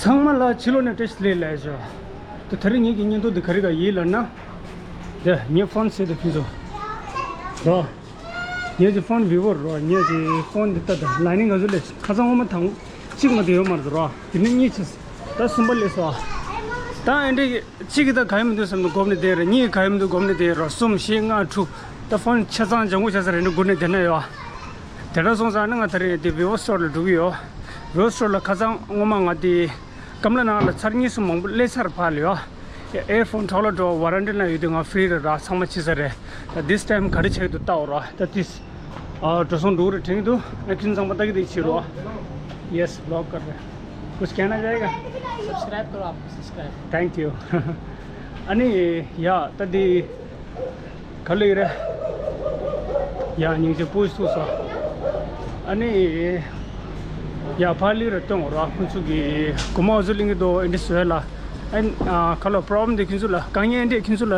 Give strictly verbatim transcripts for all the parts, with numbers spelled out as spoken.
ཚང་མ་ལ་ཕྱི་ལོགས་ནས་བཀྲ་ཤིས་བདེ་ལེགས་ཞུ། དེ་ད་རེས་ངེད་ཀྱི་བརྙན་ཐུང་འདི་ག་རེ་ག་ཡིན་ལབ་ན། དེ་ངའི་ཕོན་ཟེར་དེ་ཕུན་ཚོགས། རོ། ངེད་ཀྱི་ཕོན་བི་བོ་རོ། ངེད་ཀྱི་ཕོན་འདི་ལྟ་དང་ལ་ནི་ང་ཚོ་ལས་ཁ་སང་ངོ་མ་དང་གཅིག་མ་དེ་ཡོད་མ་རེད་རོ། དེ་ནི་གཉིས་ཆེ། ད་གསུམ་པ་ལས་སོ། ད་ཨེ་འདྲས་གཅིག་གིས་ད་ག་ཡོད་མི་འདུག་བསམ་ནས་སྒོམ་ནས་བསྡད་རེད། གཉིས་ག་ཡོད་མི་འདུག་སྒོམ་ནས་བསྡད་རོ། གསུམ་བཞི་ལྔ་དྲུག་ད་ཕོན་ཆ་ཚང་ལྗང་གུ་ཆ་ཚང་རེད་འདྲ་སྒུར་ནས་བསྡད་ན་ཡོད། དེ་འདྲ་སོང་ཙང་ནི་ང་ད་རེས་དེ་བི་བོ་སི་ཊོར་ལ་འགྲོ་གི་ཡོད། བི་བོ་སི་ཊོར་ལ་ཁ་སང་ངོ་མ་ང་དེ་ཀམ་ལ་ནང་ལ་ཚར་གཉིས་གསུམ་མང་པོ་སླེབས་ཚར་ཕར་ལ་ཡོད། ཨེར་ཕོན་འཕྲོག་ལ་འགྲོ་ཝ་རན་ཊི་ན་ཡོད་དུས་ང་ཕི་རི་རེད་ར། ཚང་མ་ཕྱི་ས་རེད། ད་this time ག་རེ་བྱེད་ཀྱི་འདུག་ལྟ་འོ་ར། ད་ཏིས་ཨ་འགྲོ་སོང་འགྲོ་གི་རེད་དྲན་གྱི་འདུག་ཨ་ཁྱོད་ཚང་མ་ལྟ་གི་དེ་ཕྱི་རོ། Yes, vlog कर रहे हैं। कुछ कहना चाहेगा? सब्सक्राइब करो आप, subscribe. Thank you। ཨ་ནི་ཡ་ད་འདི་ག་ལེ་རེད། ཡ་སྙིང་རྗེ་པོ་སུ་སོ། ཨ་ནི་ཡ་ཕ་ལི་ར་སྟོན་ར། ཁོང་ཚོ་གི་གོ་མ་འོ་ཚོ་གླིང་གི་དོ་ཨེ་འདྲ་བཟོས་ལ། ཨ་ནི་ཁ་ལོ་པྲོབ་ལེམ་འདི་ཁྱོད་ཚོ་ལ་དཀའ་ངལ་འདི་ཁྱོད་ཚོ་ལ་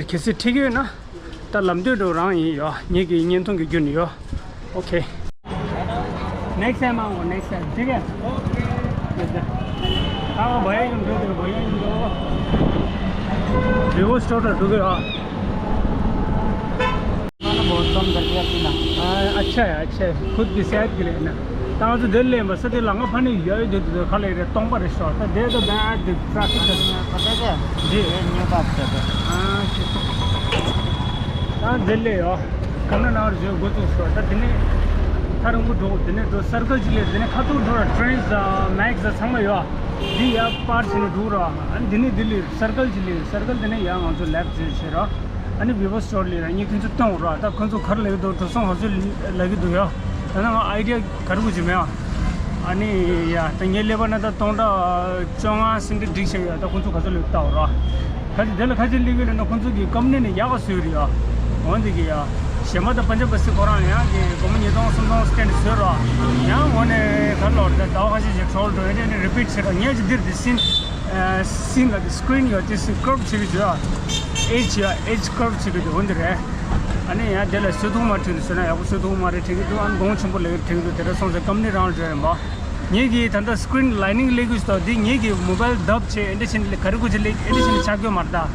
གལ་སྲིད་འཕྲད་ཀྱི་ཡོད་ན། ད་ལམ་སྟོན་འགྲོ་རང་ཡིན་ཡོ། ངེད་ཀྱི་བརྙན་ཐུང་གི་རྒྱུན་ཡོ། ཨོ་ཁེ། next time आऊंगा, नेक्स्ट टाइम, ठीक है? ओके। हाँ, भैया, हम जो, भैया, हम जो। रिवर्स टोटल, ठीक है, हाँ। खाना बहुत कम कर दिया पीना। हाँ, अच्छा है, अच्छा है। खुद की सेहत के लिए ना। ད་ང་ཚོ་འདིར་སླེབས་པ་ས་དེ་ལ་ང་ཕ་ནས་ཡོད་ཡོད་དེ་དེ་ཁ་ལས་རེད་སྟོང་པ་རེད་ཤོག་ད་དེ་དེ་བད་དེ་ཏྲ་ཕིག་དེ། पता क्या? जी। ये न्यू बात कर रहे हैं। हाँ, ठीक है। ད་འདིར་སླེབས་ཡོད། གང་ན་ནང་རུ་འགོ་བཙུགས་སོ། ད་དེ་ནས་ཐག་རིང་པོ་འགྲོ། དེ་ནས་འགྲོ་སར་ཀལ་ཅིག་སླེབས། དེ་ནས་ཁ་ཐུག་འགྲོ་ར་ཊེན་དང་མེག་དང་ཚང་མ་ཡོད། འདི་ཡར་པར་བྱས་ནས་འགྲོ་ར། ཨ་ནི་དེ་ནས་འདི་སླེབས་སར་ཀལ་ཅིག་སླེབས། སར་ཀལ་དེ་ནས་ཡར་ང་ཚོ་ལེབ་བྱས་བྱས་ར། ཨ་ནི་བི་བོ་སི་ཊོར་སླེབས་ར། ངས་ཁྱོད་ཚོ་སྟོན་ར། ད་ཁོང་ཚོ་ག་རེ་ལབ་ཀྱི་འདུག་འགྲོ་སོང་ག་ཚོད་ལབ་ཀྱི་འདུག་ཡ། ད་ནང་ཨའི་ཌི་ཡ་ག་རེ་དགོས་ཀྱི་མེད་ཨ། ཨ་ནི་ཡ་ད་ངའི་ཀླད་པ་ན་ད་སྟོང་ཕྲག་བཅོ་ལྔ་ཟིན་གྱི་འགྲིག་བཞག་ཡོད། ད་ཁོང་ཚོ་ག་ཚོད་ལབ་ལྟ་བ་ར། ག་ཚོད་དེ་ལ་ཁ་ཆེ་ལི་གི་ལ་ན་ཁོང་ཚོ་གི་ཀམ་ནི་ནས་ཡག་ག་བཟོས་རེད་ཡ། འོན་ཏེ་གི་ཡ། གཞན་མ་ད་པན་ཇབ་པ་སི་ཁོ་རང་ཡང་གི་སྒོར་མོ་ཉིས་སྟོང་སུམ་སྟོང་སི་ཊེན་ཌི་བཟོས་ར། ཡང་འོ་ནས་ག་ལོར་ད་ཟླ་བ་ཁ་ཤས་ཤིག་ཊོལ་འགྲོ་ཡ་ནས་རི་པིཊ་བྱེད་ར། ངས་ཅི་འདིར་དེ་སིན་སིན་ལ་དེ་སི་ཀི་རིན་ཡོད་དེ་སི་ཀརབ་བྱེད་གི་བཟོས་ར། ཨེ་ཇི་ཡ་ཨེ་ཇི་ཀརབ་བྱེད་གི་འདུག་འོན་ཏེ་རེད། ཨ་ནི་ཡང་དེ་ལ་བཟོ་ཐུབ་མ་ཐུབ་ནས་བཟོས་ན་ཡག་པོ་བཟོ་ཐུབ་མ་རེད་དྲན་གི་འདུག་ཨ་ནི་གོང་ཆེན་པོ་ལས་དྲན་གི་འདུག་དེ་འདྲ་སོང་ཙང་ཀམ་ནི་རང་འགྲོ་ཡིན་པ། ངེད་ཀྱིས་ད་ལྟ་སི་ཀི་རིན་ལའི་ནིང་ལས་དགོས་སོ། འདི་ངེད་ཀྱིས་མོ་བལ་དབ་བྱས་ཨེ་འདྲ་བྱས་ནས་ག་རེ་དགོས་ཀྱི་ལས་ཨེ་འདྲ་བྱས་ནས་ཆགས་ཀྱི་མ་རེད་ད།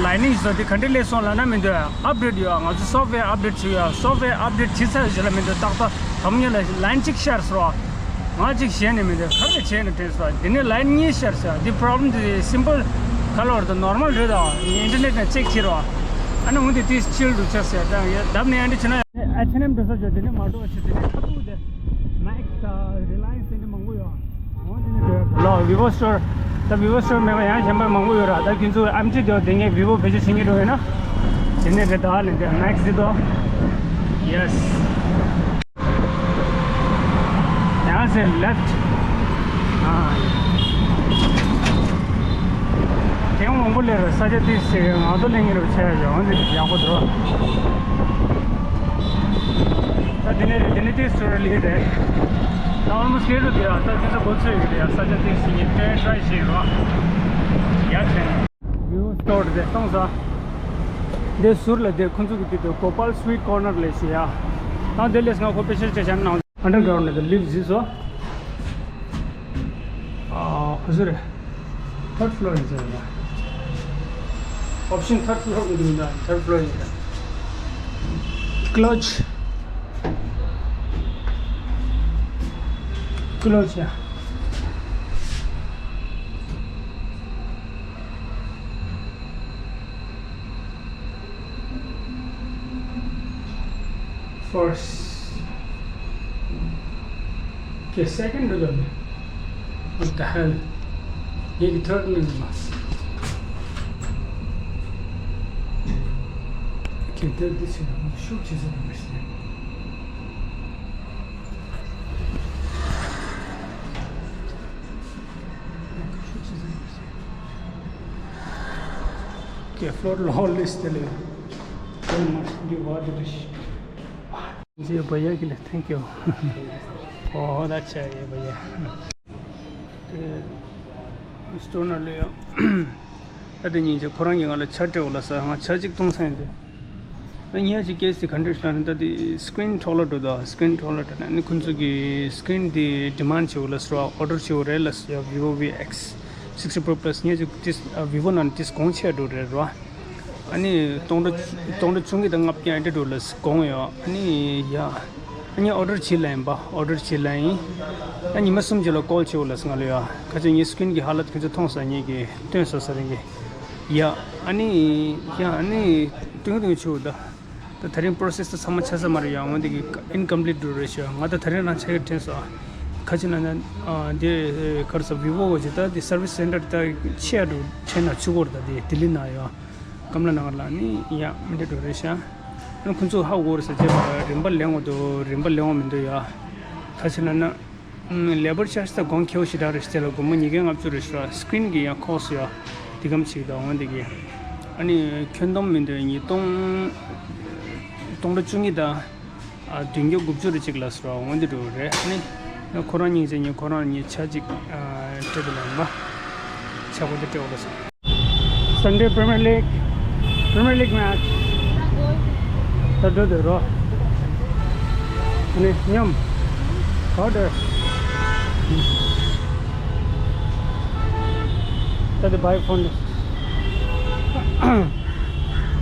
ལའི་ནིང་བཟོ་དེ་ག་འདྲ་ལས་སོང་ལབ་ན་མི་འདུག་ཨབ་ཌེ་ཊི་ཡོད། ང་ཚོ་སོབ་ཝེར་ཨབ་ཌེ་ཊི་བྱས་ཡོད། སོབ་ཝེར་ཨབ་ཌེ་ཊི་བྱས་ཚར་ཞེས་ལ་མི་འདུག་ཏག་ཏག་དམ་ཉེ་ལ་ལའི་ནིང་གཅིག་ཤར་སོང་། ང་གཅིག་ཞེད་ནས་མི་འདུག་ག་རེ་བྱས་ནས་དྲན་སོང་། འདི་ནས་ལའི་ནིང་གཉིས་ཤར་སོང་། འདི་པྲོབ་ལེམ་དེ་སིམ་པལ་ག་ལོར་དུ་ནོར་མལ་རེད་དོ། ངས་ཨིན་ཊར་ནེཊ་ནས་ཅེག་བྱས་རོགས། ཨ་ནི་འོན་ཏེ་དེ་སྤྱིར་དུ་ཆགས་ཟེར་ད་ཡ་བདམས་ནས་ཨ་འདྲ་བྱས་ན། ཨེཆ་ཨེན་ཨེམ་འགྲོ་ས་བྱོས། དེ་ནས་མ་འགྲོ་བ་བྱས། དེ་ནས་ཁ་ཐུག་དེ་མེག་དང་རི་ལ་ཡན་སི་དེ་འདྲ་མང་པོ་ཡོད། འོ་དེ་ནས་འགྲོ་ཡ། ལོ་བི་བོ་སི་ཊོར། ད་བི་བོ་སི་ཊོར་མེད་པ་ཡང་གཞན་པ་མང་པོ་ཡོད་ར། ད་ཁྱོད་ཚོ་ཨེམ་ཆི་དེ་དེ་ངས་བི་བོ་བེད་སྤྱོད་བྱེད་ཀྱི་འགྲོ་ཡོད་ན། དེ་ནས་རེད་ད་ལན་དེ་མེག་དེ་དོ། ཡེ་སི། ཡང་སེ་ལེཕ་ཊི། ཨ། དེ་མང་པོ་ལས་ར་ས་ཆ་དེ་སེ་ང་ཚོ་ལས་ངེས་རུ་ཆེ་ཡ་ཡོང་དེ་ཡག་པོ་འདུག་ད་དེ་ནས་དེ་ནས་དེ་སུ་ར་ལི་རེད། ད་ཨོལ་མོ་སི་ཊི་སྐད་དུ་དེ་ཡ་ད་དེ་ཚོ་གོ་ཚོད་ཡོད་རེད་ཡ། ས་ཆ་དེ་སེ་ངས་ཏྲའི་ཊྲའི་བྱེད་རོགས། ཡ་ཆེ། བི་བོ་སི་ཊོར་དེ་སོང་ས། དེ་ཟུར་ལ་དེ་ཁོང་ཚོ་གི་དེ་དེ་གོ་པལ་སི་ཝིཊ་ཀོར་ནར་ལས་ཤེས་ཡ། ད་དེ་ལས་ང་ཁོ་པེ་ཤར་ཆ་བྱ་ནང་ཨན་ཌར་གྲའུན་ཌི་ནས་དེ་ལིཕ་ཊི་བཟོས་སོ། ཨ་ཁོ་ཚོ་རེད། ཐར་ཌི་ཕི་ལོར་ཡིན་ཟེར་ན། ཨོབ་ཤན་ཐར་ཌི་ཕི་ལོར་གི་འདུག་ན་ཐར་ཌི་ཕི་ལོར་ཡིན་ཟེར། ཀི་ལོ་ཆི། ཀི་ལོ་ཆི་ཡ། First. Okay, second འགྲོ་འདུག་ནི། What the hell? ངེད་ཀྱི་ཐར་ཌི་ནི་མ། Okay, འདིར་འདི་ཕྱིན་ན་ཤུགས་ཆེ་ས་འདུག་མ་ཤེས། Okay, float long list ले। Don't must be what it is. जी भैया के लिए thank you। बहुत अच्छा है ये भैया। स्टोन ले। ད་དེ་ཉིན་ཅིག་ཁོ་རང་གིས་ང་ལ་ཇ་སྤྲད་འོ་ལ་ཟེར། ང་ཇ་གཅིག་འཐུང་ས་ཡིན་ཏེ། ད་ཉེ་ཞིག་ཀེ་སི་ག་འདྲ་ཞིག་ལ་ད་དེ་སི་ཀི་རིན་འཕྲོ་བརླག་འགྲོ་ད། སི་ཀི་རིན་འཕྲོ་བརླག་འགྲོ་ན་ནི་ཁོང་ཚོ་གི་སི་ཀི་རིན་དེ་ཌི་མན་ཌི་བྱེད་འོ་ལ་ཟེར་བ། ཨོ་ཌར་བྱེད་འོ་རེད་ལ་ཟེར་བ། བི་བོ་བི་ཨེག་སིག་སི་པོར་པ་ལ་སི་ཉེ་ཞིག་དེ་བི་བོ་ནང་དེ་གོང་ཆེ་འགྲོ་རེད་རོ། ཨ་ནི་སྟོང་ཕྲག་སྟོང་ཕྲག་བཅུ་གཉིས་དང་ལྔ་བརྒྱ་ཨེ་འདྲ་འགྲོ་ལ་གོང་ཡོད། ཨ་ནི་ཡ། ཨ་ནི་ཨོ་ཌར་བྱེད་ལ་ཡིན་པ། ཨོ་ཌར་བྱེད་ལ་ཡིན། ཨ་ཉི་མ་གསུམ་རྗེས་ལ་ཀོལ་བྱེད་འོ་ལ་ཟེར་ང་ལ་ཡ། ཁ་ཆེ་ངའི་སི་ཀི་རིན་གི་ཧ་ལ་ཁྱོད་ཚོ་མཐོང་ས་ངེད་ཀྱི་སྟོན་ས་ས་རིང་གི། ཡ། ཨ་ནི་ཡ། ཨ་ནི་ཏུང་ཏུང་ཆུ་ད། ད་ད་རིང་པོ་རོ་སེ་སི་ད་ཚང་མ་ཆགས་ས་མ་རེད་ཡ། འོན་ཏེ་གི་ཨིན་ཀམ་པི་ལིཊ་འགྲོ་རེད་ཤག་ང་ད་ད་རིང་རང་ཆ་ཡོད་དྲན་སོང་། ཁ་ཅིག་ན་ན་ཨ་འདི་ག་རེ་ཟ། བི་བོ་གོ་ཅི་ད་འདི་སར་བི་སི་སེན་ཊར་ད་ཆེ་ཡ་འགྲོ་དྲན་ན་ཆུ་སྐོར་ད་འདི་ལྡི་ལི་ན་ཡ། ཀམ་ལ་ན་གར་ལ་ནི་ཡ་མི་འདྲ་འགྲོ་རེད་ཤག་ཨ་ཁོང་ཚོ་ཧ་གོ་རེད་ཟེར་བྱས་པ་རིན་པ་ལེན་འོ་དོ། རིན་པ་ལེན་འོ་མི་འདུག་ཡ། ཁ་ཅིག་ན་ན། ལེ་བར་ཆར་ཇི་ད་གོང་ཁེ་པོ་ཞེ་དྲག་རེད་ཟེར་ལ། སྒོར་མོ་ཉིས་བརྒྱ་ལྔ་བཅུ་རེད་ཤག་སི་ཀི་རིན་གི་ཡང་ཁོ་སི་ཡ་དེ་གམ་ཅིག་ད། འོན་ཏེ་གི་ཨ་ནི་ཁྱོན་བསྡོམས་མི་འདོད་ཉིས་སྟོང་སྟོང་ཕྲག་བཅུ་གཉིས་དང་ཨ་བདུན་བརྒྱ་དགུ་བཅུ་རེ་གཅིག་ལ་སོ་འོན་ཏེ་འགྲོ་རེད། ཨ་ནི་ཁོ་རང་ཉིད་ཅན་ཉིད་ཁོ་རང་ཉིད་ཆ་གཅིག་སྤྲད་དུ་ལེན་པ་ཆ་གོ་དེ་སྤྲད་འོ་ལ་སོ། Sunday Premier League, Premier League match. ད་འགྲོ་འདོད་རོ། ནི་མཉམ། ག་འདྲ། ད་དེ་བའི་ཕོན།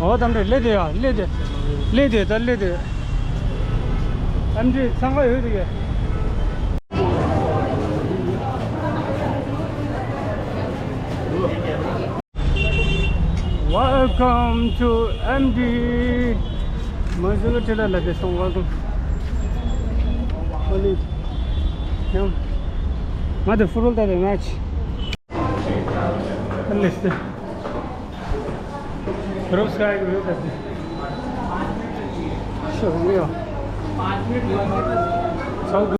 ཨོ་དམ་འདྲ་སླེབས་དེ་ཡ། སླེབས་དེ། སླེབས་དེ་ད་སླེབས་དེ། ཨམ་ཅི་འཚང་ཁ་ཡོད་དེ་གས། Welcome to M D. Mazuga Tela la de song welcome. Only him. Mother football da match. List. Rose guy. Sure, yeah. So ད་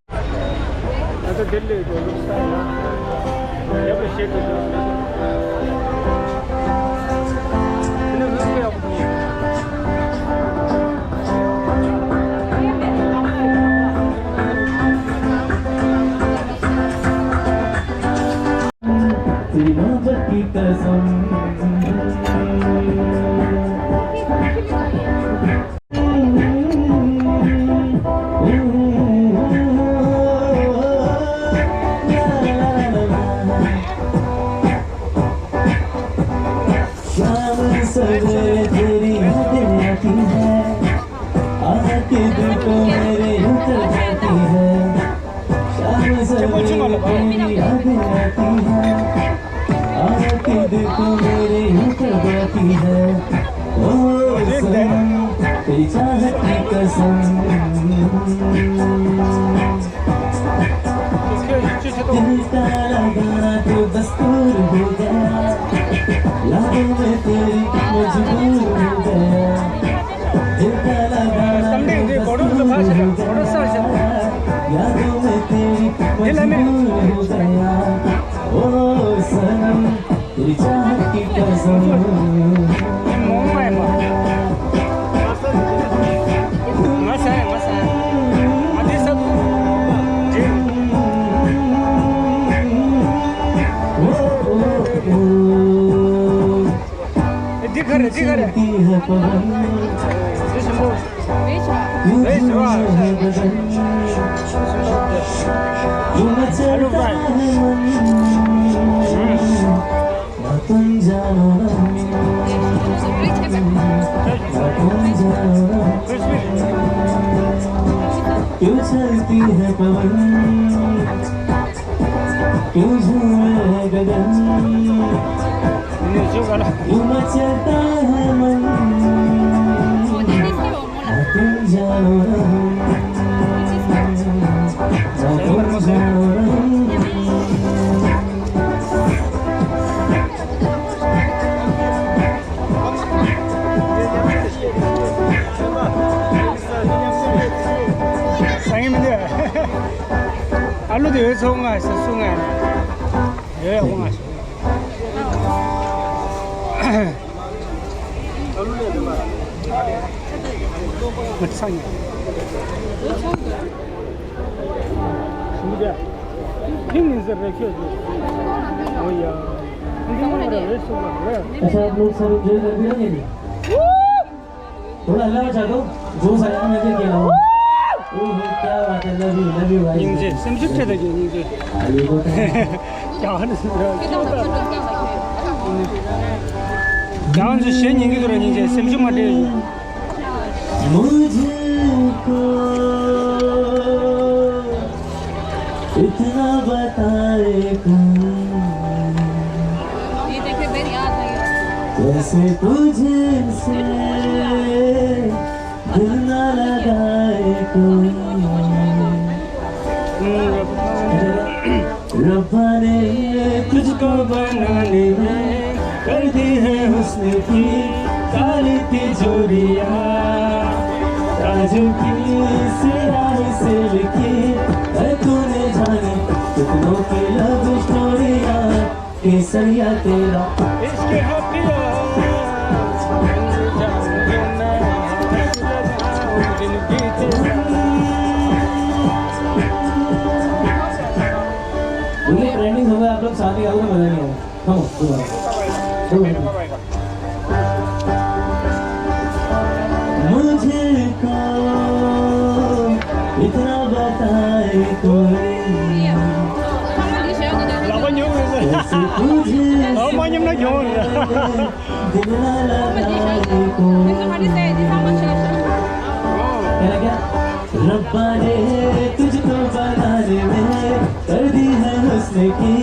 ལྟ་ལྡི་ལི་དུ་ལུགས་ས་ཡ། ཡབ་ལ་ཤེས་དུ་འགྲོ། དེ་ནས་ལྷུན་པོ་ཡག་པོ་འདུག तेरी मोहब्बत की कसम। शाम सवेरे तेरी यादें आती है, आके दिल को मेरे उतर जाती है। शाम सवेरे तेरी यादें आती है, आके दिल को मेरे उतर जाती है। ओ सनम, तेरी चाहत की कसम। दिल का लगाना तो दस्तूर हो गया, यादों में तेरी मजबूर हो गया। दिल का लगाना तो दस्तूर हो गया, यादों में तेरी मजबूर हो गया। ओ सनम, तेरी चाहत की कसम। འདི་ག་རེ། འདི་ག་རེ། འདི་ཞིམ་པོ། ཨ་ལུ་ཕ་རའི། क्यों चलती है पवन, क्यों झूमे गगन, क्यों मचलता है मन। तुम जानो ना, तुम जानो ना। སང་ཉིན་མི་འདུག་ཨ་ལུ་དེ་ཡོད་ཚོ་ང་ཞིག་སུ་ང་ཡོད་ཡག་པོ་ང་ཞིག་མི་ཚང་ཉེ། ཕིང་ནི་ཟེར་རེ་ཁྱོད་ཀྱི། ཨོ་ཡ། ཕིང་ནི་རེ་རེ་སུ་ལ་རེ། अच्छा, आप लोग सब एंजॉय कर रहे हैं? थोड़ा हल्ला मचा दो, जोश आया ना मेरे के अलावा। ओहो, क्या बात है, love you, love you guys। སྙིང་རྗེ། སེམས་ཤུགས་སྤྲད་དང་། སྙིང་རྗེ། ཀྱང་ཧ་ནི་སེམས་ཤུགས། ཀྱང་ཚོ་གཞས་ཉན་གི་འདུག་ར། སྙིང་རྗེ། སེམས་ཤུགས་མ་སྤྲད། मुझको इतना बताए कौन, ये देखिए, मेरी याद नहीं है। कैसे तुझसे दिल ना लगाए कौन। रब्बा ने तुझको बनाने में कर दी है हुस्न की काली तिजोरियां। ताजों की स्याही से लिखी है तूने जाने कितनों की लव स्टोरियां। केसरिया तेरा इश्क है पिया। मुझे ट्रेंडिंग होगा, आप लोग साथ ही गाओ ना, मजा नहीं आएगा। Come on, come on. मुझको इतना बताए कोई, कैसे तुझे दिल ना लगाए कोई। क्या, क्या? रब्बा ने तुझको बनाने में कर दी है हुस्न की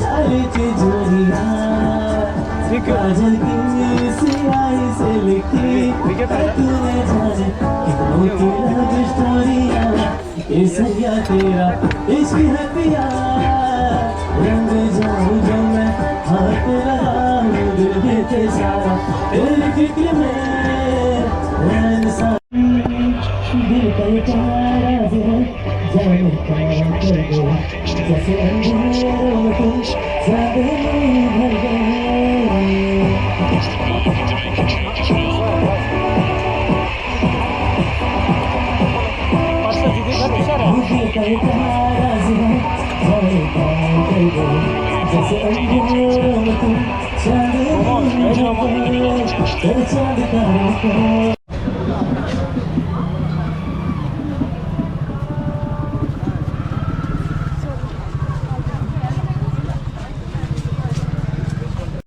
सारी तिजोरियां। काजल की स्याही से लिखी है तूने जाने कितनों की लव स्टोरियां। केसरिया तेरा इश्क है पिया, रंग जाऊं जो मैं हाथ लगाऊं दिल में तेरा, तेरी फिक्र में रहन सा। दिल का ये तारा जो है, जाने क्या कर दे, जैसे अंधेरों में तू चांदनी भर गई। मुझे कहीं तारा जो है, जाने क्या कर दे, जैसे अंधेरों में तू चांदनी भर गई, तेरे चांद तारों को